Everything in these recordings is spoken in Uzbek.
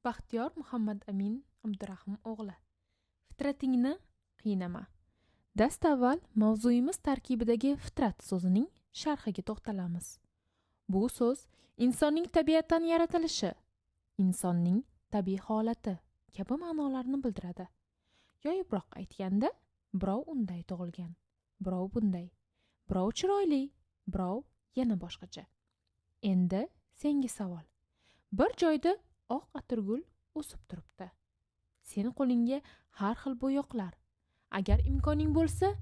Baxtiyor Muhammad Amin Abdurahim o'g'li. Fitratingni qiynama. Dastavval mavzuyimiz tarkibidagi fitrat so'zining sharhiga to'xtalamiz. Bu so'z insonning tabiatdan yaratilishi, insonning tabiiy holati kabi ma'nolarni bildiradi. Yoyibroq aytganda, birov unday tug'ilgan, birov bunday, birov chiroyli, birov yana boshqacha. Endi senga savol. Bir joyda oq atirgul o'sib turibdi. Sen qo'lingga har xil bo'yoqlar, agar imkoning bo'lsa,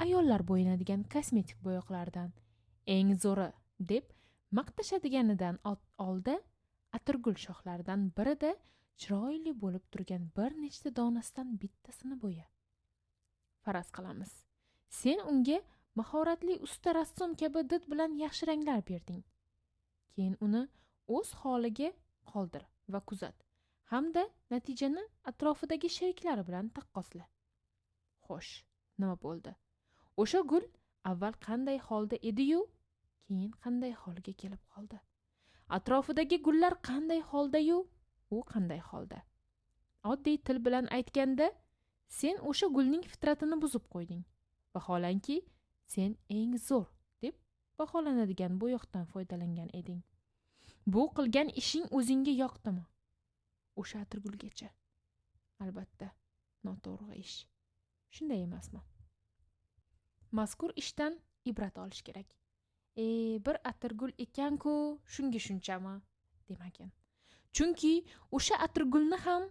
ayollar bo'yanadigan kosmetik bo'yoqlardan eng zo'ri deb maqtashadiganidan olda, atirgul shoxlaridan birida chiroyli bo'lib turgan bir nechta donasidan bittasini bo'ya. Faraz qilamiz, sen unga mahoratli usta rassom kabi did bilan yaxshi ranglar berding. Keyin uni o'z holiga qoldir va kuzat hamda natijani atrofidagi sheriklari bilan taqqosla. Xo'sh, nima bo'ldi? O'sha gul avval qanday holda edi-yu, keyin qanday holga kelib qoldi? Atrofidagi gullar qanday holda-yu, u qanday holda? Oddiy til bilan aytganda, sen o'sha gulning fitratini buzib qo'yding. Vaholanki, sen eng zo'r deb baholanadigan bo'yoqdan foydalangan eding. Bu qilgan ishing o'zingga yoqdimi? O'sha atirgulgacha. Albatta, noto'g'ri ish. Shunday emasmi? Mazkur ishdan ibrat olish kerak. E, bir atirgul ekan-ku, shunga shunchami, demagin. Chunki o'sha atirgulni ham,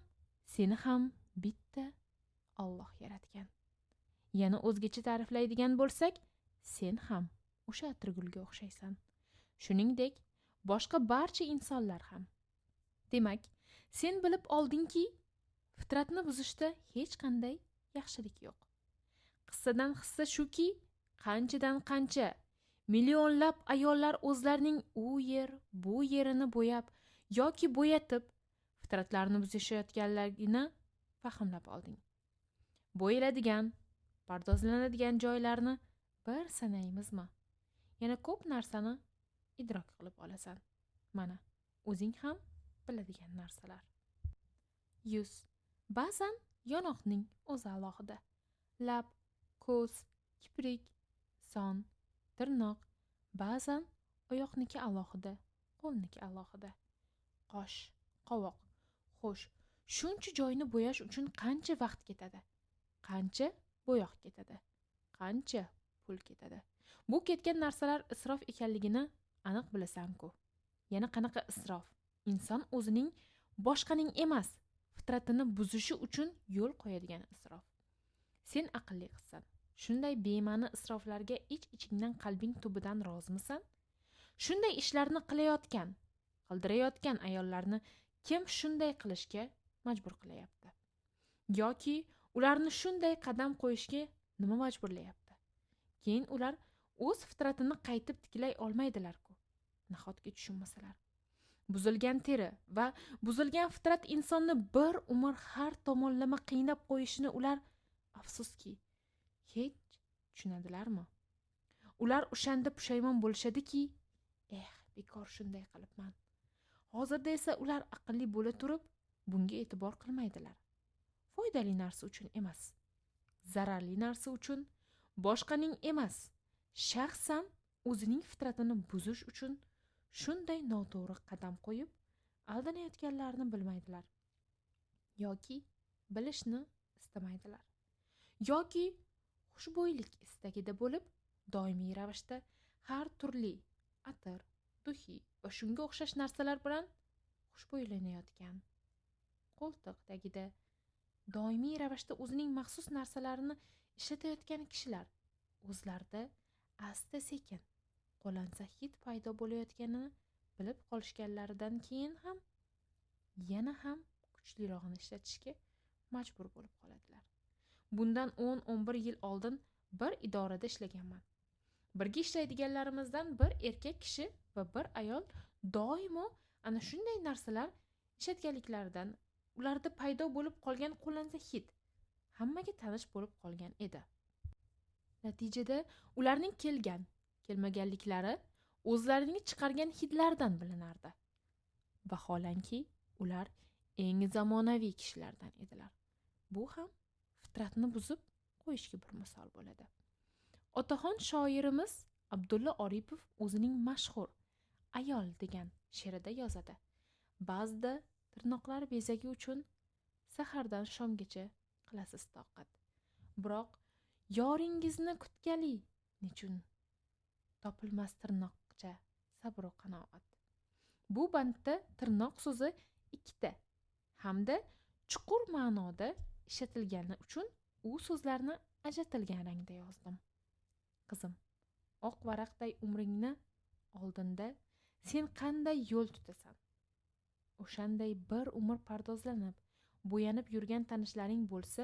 seni ham bitta Alloh yaratgan. Yana o'zgacha ta'riflaydigan bo'lsak, sen ham o'sha atirgulga o'xshaysan. Shuningdek, boshqa barcha insonlar ham. Demak, sen bilib oldingki, fitratni buzishda hech qanday yaxshilik yo'q. Qissadan hissa shuki, qanchadan qancha millionlab ayollar o'zlarining u yer, bu yerini bo'yab yoki bo'yatib fitratlarini buzishayotganligini fahmlab olding. Bo'yaladigan, pardozlanadigan joylarni bir sanaymizmi? Yana ko'p narsani idrok qilib olasan. Mana, o'zing ham biladigan narsalar. Yuz. Ba'zan yonoqning o'zi alohida. Lab, ko'z, kiprik, son, tirnoq, ba'zan oyoqniki alohida, qo'lniki alohida. Qosh, qovoq. Xo'sh, shuncha joyni bo'yash uchun qancha vaqt ketadi? Qancha bo'yoq ketadi? Qancha pul ketadi? Bu ketgan narsalar isrof ekanligini aniq bilasan-ku. Yana qanaqa isrof? Inson o'zining, boshqaning emas, fitratini buzishi uchun yo'l qo'yadigan isrof. Sen aqlli qizsan. Shunday bema'ni isroflarga ich-ichingdan, qalbing tubidan rozimisan? Shunday ishlarni qilayotgan, qildirayotgan ayollarni kim shunday qilishga majbur qilayapti? Yoki ularni shunday qadam qo'yishga nima majburlayapti? Keyin ular o'z fitratini qaytib tiklay olmaydilar-ku. Nahotki tushunmasalar? Buzilgan teri va buzilgan fitrat insonni bir umr har tomonlama qiynab qo'yishini ular, afsuski, hech tushunadilarmi? Ular o'shanda pushaymon bo'lishadiki, eh, bekor shunday qilibman. Hozirda esa ular aqlli bo'la turib, bunga e'tibor qilmaydilar. Foydali narsa uchun emas, zararli narsa uchun, boshqaning emas, shaxsan o'zining fitratini buzish uchun shunday noto'g'ri qadam qo'yib, aldanayotganlarini bilmaydilar yoki bilishni istamaydilar. Yoki xushbo'ylik istagida bo'lib, doimiy ravishda har turli atir, духи va shunga o'xshash narsalar bilan xushbo'ylanayotgan, qo'ltiq tagida doimiy ravishda o'zining maxsus narsalarini ishlatayotgan kishilar o'zlarida asta sekin qo'lansa hid paydo bo'layotganini bilib qolishganlaridan keyin ham yana ham kuchlirog'ini ishlatishga majbur bo'lib qoladilar. Bundan 10-11 yil oldin bir idorada ishlaganman. Birga ishlaydiganlarimizdan bir erkak kishi va bir ayol doimo ana shunday narsalar ishlatganliklaridan ularda paydo bo'lib qolgan qo'lansa hid hammaga tanish bo'lib qolgan edi. Natijada ularning kelgan, kelmaganliklari o'zlarining chiqargan hidlaridan bilinardi. Vaholanki, ular eng zamonaviy kishilardan edilar. Bu ham fitratni buzib qo'yishga bir misol bo'ladi. Otaxon shoirimiz Abdulla Oripov o'zining mashhur "Ayol" degan she'rida yozadi: "Ba'zida tirnoqlar bezagi uchun sahardan shomgacha qilasiz toqat. Biroq yoringizni kutgali nechun topilmas tirnoqcha sabru qanoat." Bu bandda tirnoq so'zi ikkita hamda chuqur ma'noda ishlatilgani uchun u so'zlarni ajratilgan rangda yozdim. Qizim, oq varaqday umringni oldinda sen qanday yo'l tutasan? O'shanday bir umr pardozlanib, bo'yanib yurgan tanishlaring bo'lsa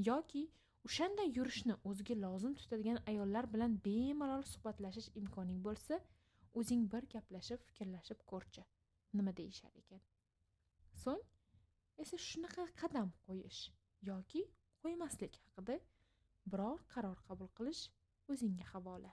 yoki o'shanday yurishni o'ziga lozim tutadigan ayollar bilan bemalol suhbatlashish imkoning bo'lsa, o'zing bir gaplashib, fikrlashib ko'rchi, nima deyishar ekan. So'ng esa shunaqa qadam qo'yish yoki qo'ymaslik haqida biror qaror qabul qilish o'zingga havola.